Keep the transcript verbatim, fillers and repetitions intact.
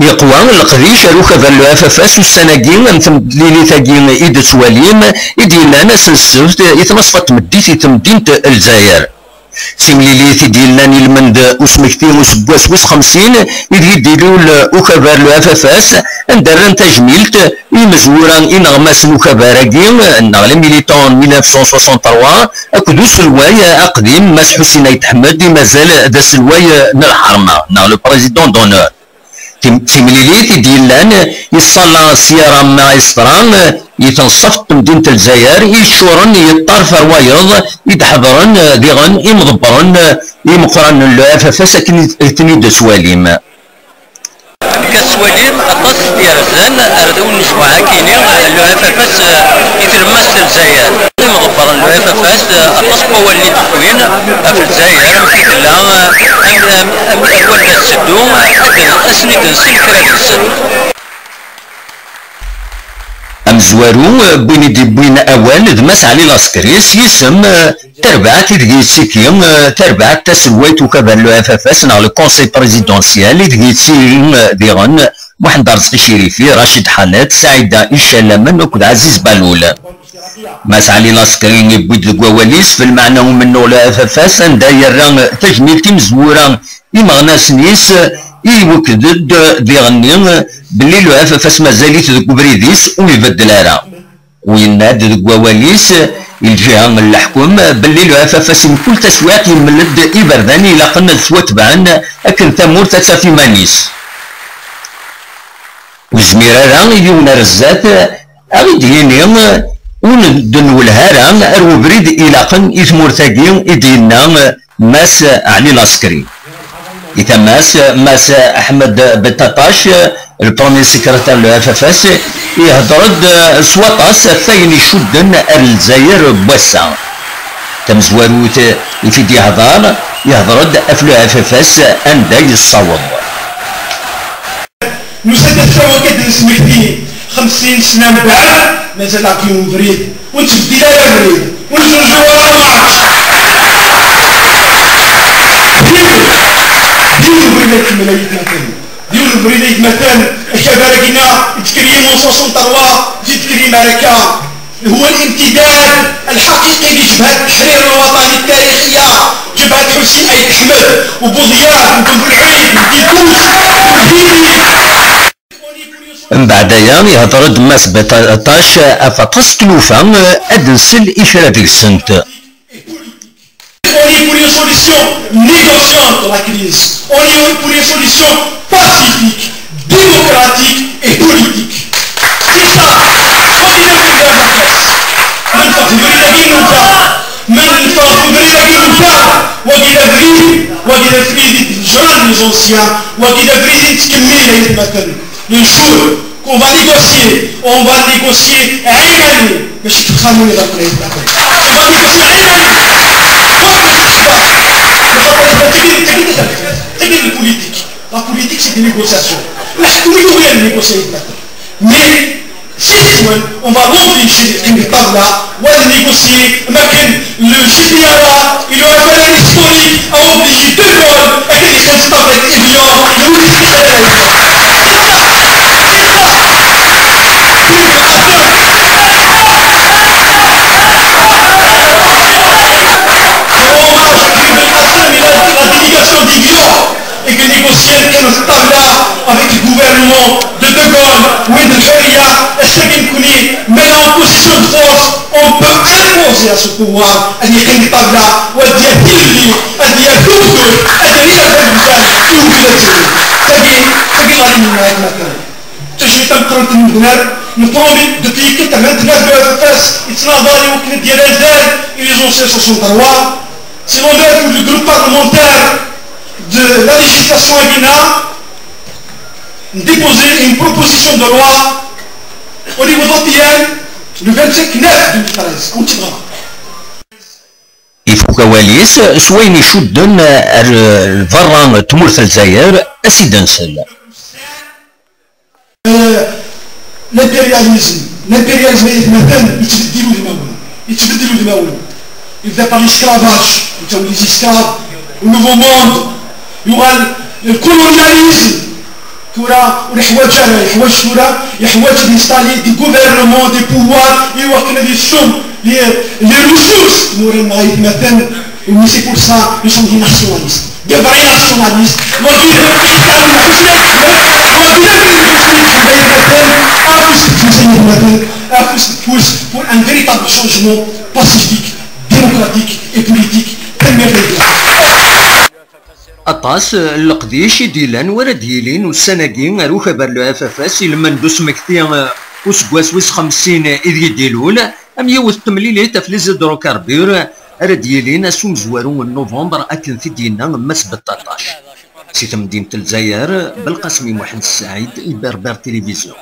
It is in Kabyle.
Yeqwa leqdic ar ukabar n le F F S ussan-agi am temlilit-agi i d-tettwalim, i d-yellan ass n ssebt i tnaṣfa n tmeddit i temdint n Lezzayer. D timlilit i d-yellan ilmend usmekti useggas wis xemsin, ideg i d-ilul ukabar n le F F S, anda rran tajmilt i yimezwura ineɣmasen n ukabar-agi, neɣ les militants n mille neuf cent soixante-trois, akked uselway aqdim Mass Ḥusin Ayt Ḥmed, i mazal d aselway n lḥerma, neɣ le président d'honneur. Tim-, timlilit i d-yellan, yeṣṣala Sierra Maestra, i tenṣaft n temdint n Lezzayer, i yeččuren yeṭṭerf ar wayeḍ, i d-ḥeḍren diɣen imḍebbren imeqqranen n le F F S akken i ten-id-tettwalim. Amek ad tettwalim aṭas yerzan ar d unecmuɛ akini, le F F S, i tlemmast n Lezzayer. Imḍebbren n le F F S, aṭas n wawalen i d-wwin ɣef Lezzayer, amek i tella, am, am, am, am wanda tetteddu, ad, ad sen-id-nsel kra deg-sen. Amezwaru, eh, n win i d-yewwin awal d Mass Ɛli Laskri s yisem, eh, tarbaɛt ideg yettiki, eh, tarbaɛt taselwayt ukabar n le F F S neɣ le Conseil Présidentiel, ideg yettili, eh, diɣen Muḥend Arezqi Cirifi, Racid Ḥanat, Saɛida Icalamen akked Ɛaziz Balul. Mass Ɛli Laskri yewwi-d deg wawal-is f lmeɛna umennuɣ le F F S, anda yerra tajmilt i mezwura imeɣnasen-is, i iwekked-d diɣenni belli le F F S mazal-it deg ubrid-is ur ibeddel ara. U yenna-d deg wawal-is i lǧiha n leḥkem belli le F F S mkul taswiɛt yemmel-d iberdan ilaqen ad ttwatebɛen akken tamurt ad taf iman-is. Ur yezmir ara yiwen ar zdat a ɣ-id-yini ur d-nwelleh ara ar ubrid ilaqen i tmurt-agi, i d-yenna Mass Ɛli Laskri. I tama-s, Mass Ḥmed Beṭaṭac, le premier secrétaire n le F F S, ihder-d s waṭas ɣef wayen icudden ar Lezzayer n wass-a. Tamezwarut i t-id-yehder, ihder-d ɣef le F F S anda yessaweḍ. Nusa-d ass-a wakka ad d-nesmekti xemsin sna mbeɛd, mazal-aɣ-d yiwen ubrid, ur nettbeddil ara abrid, ur nezzuzu ara ṭṭameɛ. D yiwen ubrid ay kemmel ay atmaten, d yiwen ubrid ay atmaten, akabar-agi-nneɣ i d-tekriyem en soixante-trois, i d-tekriyem ar akka. هو الامتداد الحقيقي لجبهة التحرير الوطني التاريخية، جبهة حسين آيت أحمد وبوضياف وبن بلعيد وديكوش وديدي. Mbeɛd aya, ihder-d Mass Beṭaṭac ɣef aṭas n tlufa, ad nsel i kra deg-sent. On est pour une solution négociante de la crise. On est pour une solution pacifique, démocratique et politique. C'est ça. Ma neffeɣ seg ubrid-agi newta. Ma neffeɣ seg ubrid-agi newta. Wagi d abrid, wagi d abrid i d-nejran les anciens, wagi d abrid i nettkemmil ay atmaten. Ncur. On va négocier, on va négocier ɛinani, mačči deg uxxam-nni d aqlay. On va négocier ɛinani. Tagi d politique. La politique, c'est des négociations. Leḥkem ur yugi ad négocier. Mais si on va l'empêcher, qqim di ṭṭabla, on va négocier, ma kan le G P R A, il aura fait un historique, a obligé De Gaulle à quelqu'un qui s'appelle Évian, le ministre de l'Intérieur. Hommage à Ibn Hassan et la, la délégation d'Évian, et que négocier كان في الطاولة avec le gouvernement de De Gaulle, وين الحرية، السكن كوني، mais la position de force, on peut imposer à ce pouvoir أن يقيم الطاولة وأن يهدي، أن يهدد، أن يريد الإنسان في وجود الجنود. تجي، تجي غادي من هذا المكان. تجي تنقرن تنمدنار، نبرومي دوبي كنت غنتناس دو اف اف اس، يتناضى لي وكنا ديال ازال، ils ont soixante-trois. C'est l'honneur pour le groupe parlementaire de la législation à Guinée de déposer une proposition de loi au niveau d'O T L le vingt-cinq neuf deux mille treize. Ifuk awal-is s wayen icudden ar berra n tmurt n Lezzayer, a s-id-nsel. L'impérialisme, l'impérialisme ay atmaten yettbeddil udmawen, yettbeddil udmawen. Yebda par l'esclavage, yettawi les esclaves, au nouveau monde, yuɣal le colonialisme. Tura ur iḥwaǧ ara, iḥwaǧ tura, iḥwaǧ ad yesṭali des gouvernements, des pouvoirs, i wakken ad yessum les, les ressources n wurar-nneɣ aytmaten. Mais c'est pour ça, nous sommes des nationalistes, des vrais nationalistes. Wagi d lḥusin n Lezzayer, wagi d lḥusin n Lezzayer, afus deg ufus n yetmaten, afus deg ufus pour un véritable changement pacifique, démocratique et politique. Tanemmirt-nwen. Aṭas n leqdic i d-yellan wara d-yilin ussan-agi ar ukabar n le F F S i lmend usmekti useggas wis xemsin ideg i d-ilul am yiwet n temlilit ɣef les hydrocarbures ara d-yilin ass umezwaru n novembre akken t-id-yenna Mass Beṭṭaṭac. Si temdint n Lezzayer, Belqasem Muḥend Ssaɛid i Berber Télévision.